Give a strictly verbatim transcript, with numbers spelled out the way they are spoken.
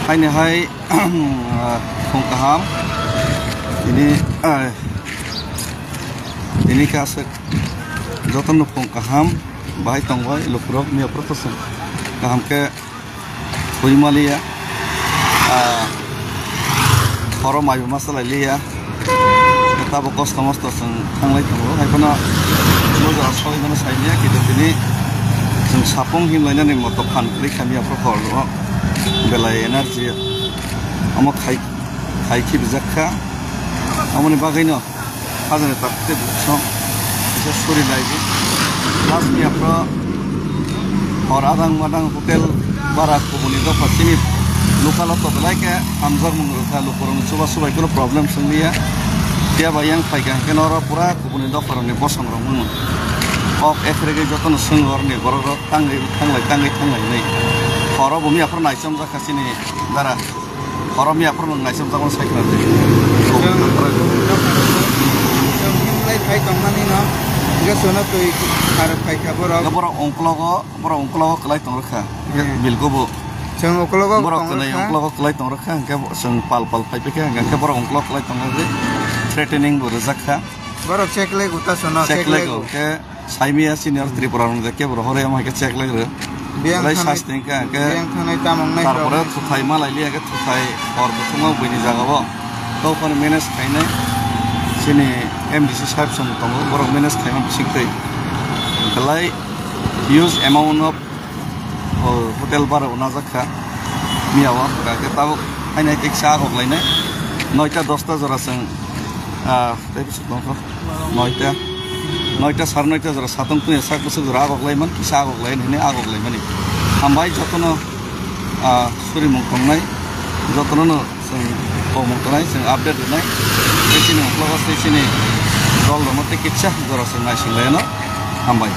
Haini hai, ah, phung kaham. Ini, ah, ini khe aswk jotono phung kaham. Bahai tongbai lukurok, miyaprok to chwng kaham khe twi maliya. Ah, horo maibo ma chalai liya. Tabuk kosto mosto chwng thanglai tongo. Hai phano bo jora soi mano sai manya, kintu tini chwng sapung himlainani moto phan kwrwi kha miyaphuru horo. Belai energy omo khai, khai khibijak kha. Omoni bagwino hajani tak tei buksong kisa suri nai di. Last miyaphuru hor adang madang hotel bara kubuni dopha chini local o to belai khe hamjak mung rwkha, lukurokni chuba chubai kheno problem chwng liya. Phiya ba yang phaikha hwnkhe noro pura kubuni dopharokni bosongrok mano. Kok ekregwi jotono swng oroni borokrok tangwi thanglai, tangwi thanglai hinwi. Horo bo miyaphuru naichomjak kha chini dara. Horo miyaphuru nwng naichomjak mano sai khna di. Chwng, chwng himlai phai tongmani no, hwnkhe chwngno twi kharok phaikha borok. Borok ongkologo, borok ongkologo kwlai tong rwkha. Hmm. Bilgo bo. Chwng ongkologo borok tong kwnwi rwkha. Ongkologo kwlai tong rwkha, hwnkhe bo chwng pal pal phai phikha, hwnkhe borok ongkologo kwlai tong rwkha, threatening bo rwjak kha. Borok cheklego ta chwngno, cheklego, cheklego. Hwnkhe Saimia senior Tripura rok je kebo hore ama ke check leg re. Biyang belai thanai, sasti hingka ke. Biyang thanai tamong nai tarpore rok. Thuthai malai liya ke thuthai hor bwthwngma buini jaga o. Tokon manage khainai sini M D C sahib song tongo, borok manage khaima bising twi. Belai huge amount of, oh, hotel bara unajak kha. Miya o hingka ke tabuk haino kisa agok lainai. Noita dosta jora chwng, ah, tei bwswk tongkha. Noita, noita, sar noita jora satong twi sak bwswk jora agok laiman, kisa agok lai hinwi agok laimani. Hambai jotono, ah, surimung tongnai, jotono no chwng komung tongnai, chwng update rwnai. Tei chini uklogo tei chini dol rokno tei kisa jora chwng naising laino. Hambai.